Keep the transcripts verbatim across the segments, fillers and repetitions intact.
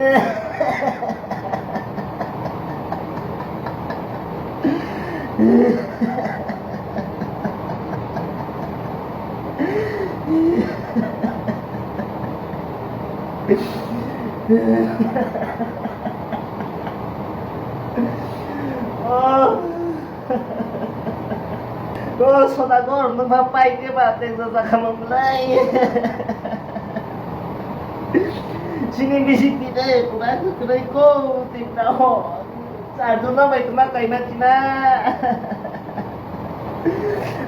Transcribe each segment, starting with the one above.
Oh. Go, Sodagar, nwng ma pai khe ba tei jajak hamam lai. Chini bisi tide, pura kwrwi ko, Tripura o. Charjuna bai tuma kaima tina.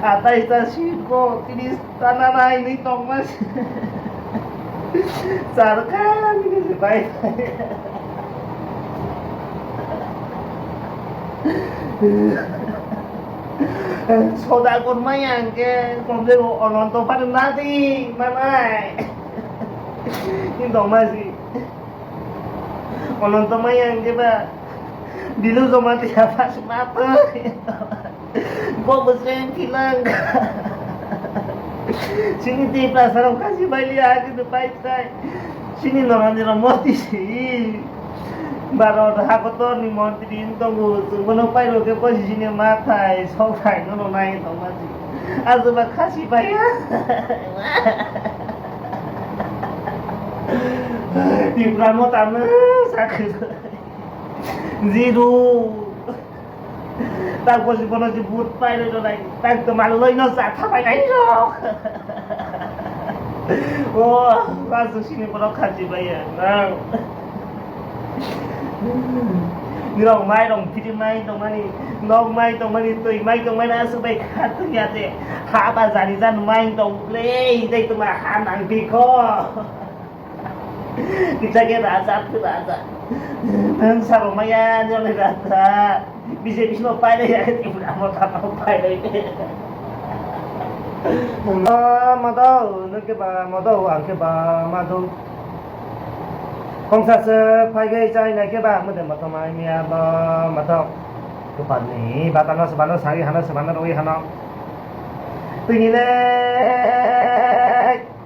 Atai ta si ko, tini Tana nai ni tongma si. Sar kha ni si bai. Sodagar mai ang ke komde Ononto pada nadi manai. Ni tongma si. Ononto mai ang ke ba. Bilu joma tiya pas mata. Bo bwsreng philang. Chini Tiprasa rok khasi bai liya, kintu pai sai. Chini norani rok moti si. Baro hakotor ni montri wng tongo, chwng bono pai rok khe bosi chini ma thai, sok thai no nai tong ma si. Ajo ba khasi bai ya. Tipra mota no sakhe. Zero. Tak bosi bono si but pai roi roi. Tak to maloi no sa tha pai nai ro. O, ajo sini bono khasi bai ya. Nang. Nirok mai rong phiri mai tongmani, nok mai tongmani, twi mai tongmani aswk bai kha tong ya de. Ha ba jani jan mai tong ble, dei tuma ha nang bikho. Kisa khe raja, tu raja. Nang sabo maya jole raja. B J P no pai le ya, Tripura mo ta mo pai le. Ma, ma do, nung khe ba ma do, ang khe ba ma do. Kongsa se phai gai chai nai khe ba, mo de ma to mai miya ba ma do. Kupar ni, ba ta no se ba no sai hano se ba no roi hano. Tini le.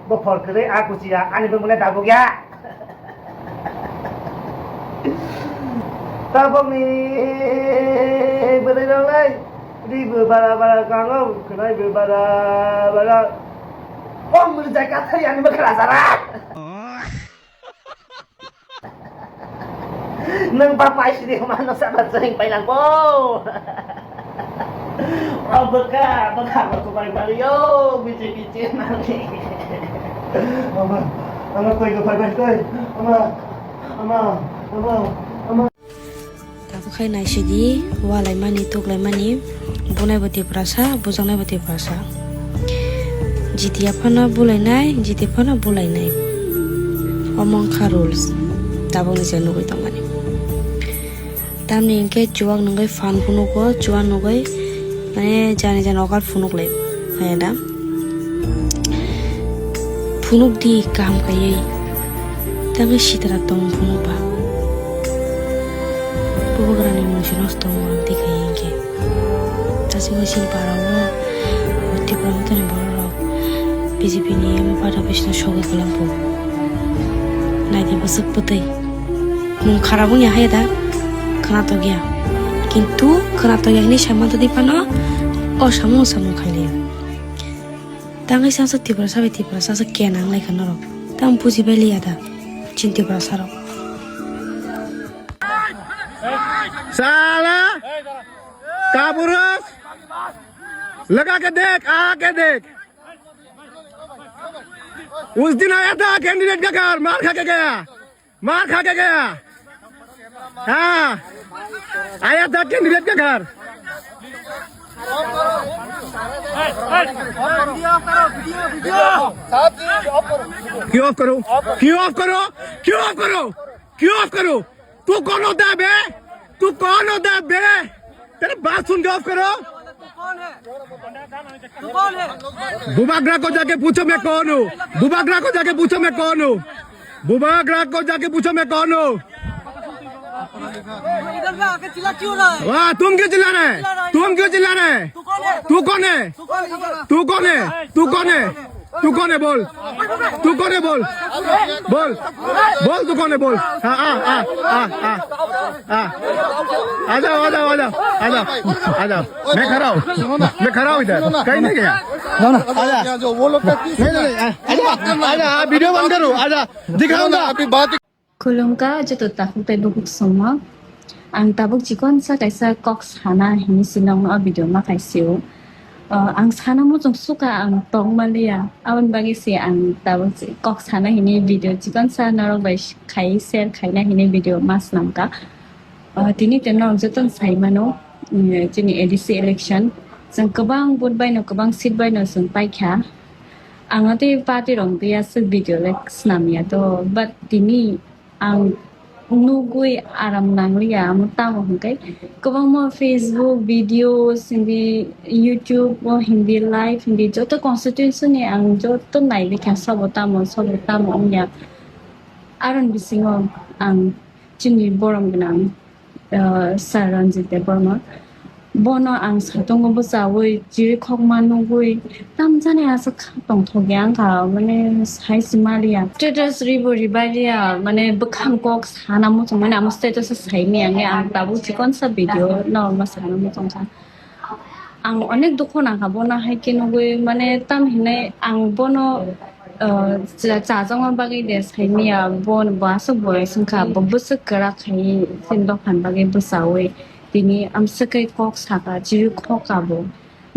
Bo phor kwrwi a kuchiya ani bwmwle dabuk ya. Tabokni bwrwi rok lai ri bo bara bara kango khwnai bo bara bara. Om rwjai kathari ani bwkha rajara. Nang ba pai sini ma no sa ba jeng pai nang bo. O bwkha, bwkha, bwkha bai bai yo, B J P chairman ni. Ama, ama, koi ko pai pai koi. Ama, ama, ama, ama. Tabuk khai naisidi, walaimani, tuklaimani, bunaibo Tiprasa, bujaknaibo Tiprasa. Jitiya phano bulainai, jiti phano bulainai. Omo wngkha rules, tabukni je nugwi tongmani. Tamni hinkhe chuwak nugwi phan phunukgo, chuwak nugwi mane jani jani okar phunuklai, hai da. Phunuk di kaham kaiwi. Tangwi sitara tong phunuk ba. Bubagrani mungsi nosto wng di kaiwi hinkhe. Tasi wasi bara o Tipra Mothani borok rok B J P ni M P party office no sogwi kwlangkho. Naidi bwswk bwtwi. Mung kharap wngya hai da? Khwnatok ya. Kintu khwnatok ya hinwi samantha di phano o samung samung khailaiya. Tangwi sasa Tiprasa bai Tiprasa se kena wnglaikha norok. Tamo bujibailiya da? Chini Tiprasa rok. साला कापुरुष लगा के देख, आके देख। उस दिन आया था कैंडिडेट का घर, मार खा के गया, मार खा के गया। हाँ, आया था कैंडिडेट का घर। क्यों ऑफ करो? क्यों ऑफ करो? क्यों ऑफ करो? क्यों ऑफ करो? तू कौन होता है बे? तू कौन होता है बे? तेरे बात सुन के ऑफ करो। तू कौन है? तू कौन है? बुबाग्रा को जाके पूछो मैं कौन हूँ। बुबाग्रा को जाके पूछो मैं कौन हूँ। बुबाग्रा को जाके पूछो मैं कौन हूँ। इधर पे आके चिल्ला क्यों रहा है? वाह, तुम क्यों चिल्ला रहे हैं? तुम क्यों चिल्ला रहे हैं? तू कौन है? तू कौन है? तू कौन है? तू कौन है? तू कौन है? तू कौन है बोल, तू कौन है बोल, बोल, बोल तू कौन है बोल। हाँ, आ, आ, आ, आ, आ। आ जाओ, आ जाओ, आ जाओ, आ जाओ, आ जाओ। मैं खड़ा हूँ, मैं खड़ा हूँ इधर, कहीं नहीं गया। जाओ ना। आजा। नहीं, नहीं, नहीं, आ, आजा, आजा, आ, वीडियो बंद करो, आजा, दिखाऊंगा। अभी बात Khulumkha joto takhuk tei bukhuk songno. Ang tabuk chikonsa kaisa kok sana hini sinong no video ma kaisio. Uh, ang sana muchung suka ang tong maliya. Aboni bagwi se ang tabuk kok sana hini video chikonsa norok bai khai share khaina hini video ma swnamkha. Uh, tini te norok joto sai mano, mm, chini A D C election. Chwng kwbang vote bai no kwbang seat bai no chwng paikha. Ang tei party rok tei aswk video le swnam ya to, but tini ang nugwi aram nangliya, amo tamo hwnkhe kwbangma Facebook videos, hindi YouTube o, hindi live, hindi joto constituency ni ang joto naibikha, sobo tamo, sobo tamo wngya. Aron bisingo ang chini borom gwnang, uh, Sir Ranjit Debbarma. Bono ang satungo bwchaui chirikhokma nugui tamjani aswk kha tongthokya wngkha, mane sai se maliya. Status ribo ribaliya, mane bwkhang kok sana muchung mani amo status o sai maya wngya, ang tabuk chikonsa video no ma sana muchungkha. Ang onek dukho nangkha bono hai khe nugui, mane tam hinai ang bono, uh, cha-, chajakma bagwi de sai maya, bo, bo aswk boyos wngkha, bo bwswk kwrak khai chini dophani bagwi bwchaui tini amswk khe kok saka, chirikhokha bo.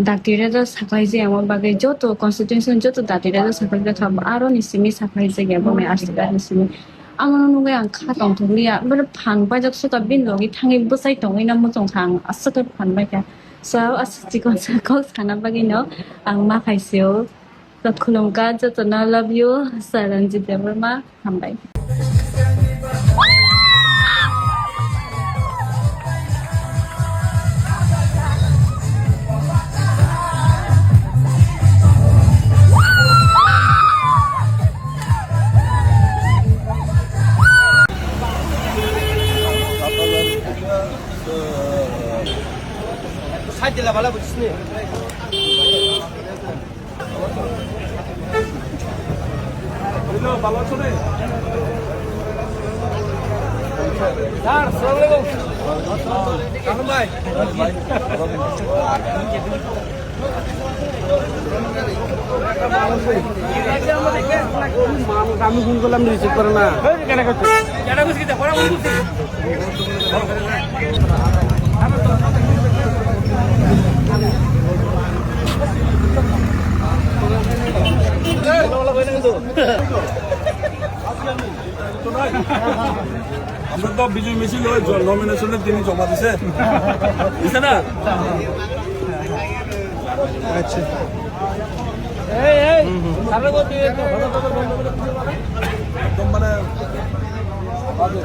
Dakti rajak saklai jaya wngma bagwi joto constituency joto dakti rajak saklai jakha bo aroni simi saklai jakya bo mai aswk aroni simi. Amono nugui ang kha tongthokliya, boro phan paijak suka bini logi thangwi bwchai tongwi no muchungkha ang aswk khe phan paikha. Sao aswk chikonsa kok sana bagwi no ang ma khaisio. Khulumkha jotono, love you, Sir Ranjit Debbarma, hambai. মানুষ আমি ফোন করলাম, রিসিভ করে না। আমরা তো বিজয় মিছিল হয়ে জ-, নমিনেশনের দিনই জমা দিছে। দিছে না? আচ্ছা। এই, এই, হুম, হুম। একদম মানে বাজে।